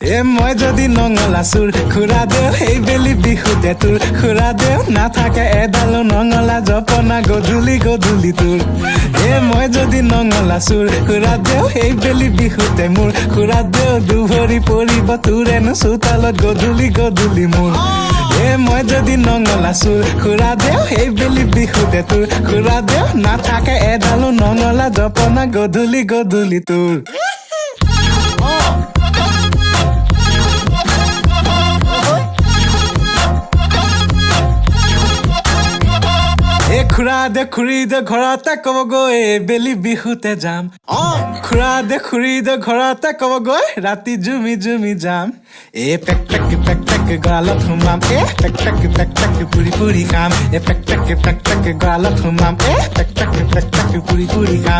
এ মই যদি নঙলা চোৰ, খুৰা দেও, এইবেলি বিহুতে তোৰ খুৰা দেও নাথাকে এডালো নঙলা জপনা গধূলি গধূলি তোৰ। এ মই যদি নঙলা চোৰ, খুৰা দেও, এইবেলি বিহুতে মোৰ খুৰা দেও দুভৰি পৰিব তোৰেনো চোতালত গধূলি গধূলি মোৰ। এ মই যদি নঙলা চোৰ, খুৰা দেও, এইবেলি বিহুতে তোৰ খুৰা দেও নাথাকে এডালো নঙলা জপনা গধূলি গধূলি তোৰ। এ খুৰা দে খুৰী দে ঘৰতে ক'বগৈ বেলি বিহুতে যাম। খুৰা দে খুৰী দে ঘৰতে ক'বগৈ ৰাতি জুমি জুমি যাম। এ পেক পেক পেক পেক গঁৰালত সোমাম, এ পেক পেক পেক পেক পুৰি পুৰি খাম। এ পেক পেক পেক পেক গঁৰালত সোমাম, এ পেক পেক পেক পেক পুৰি পুৰি খাম।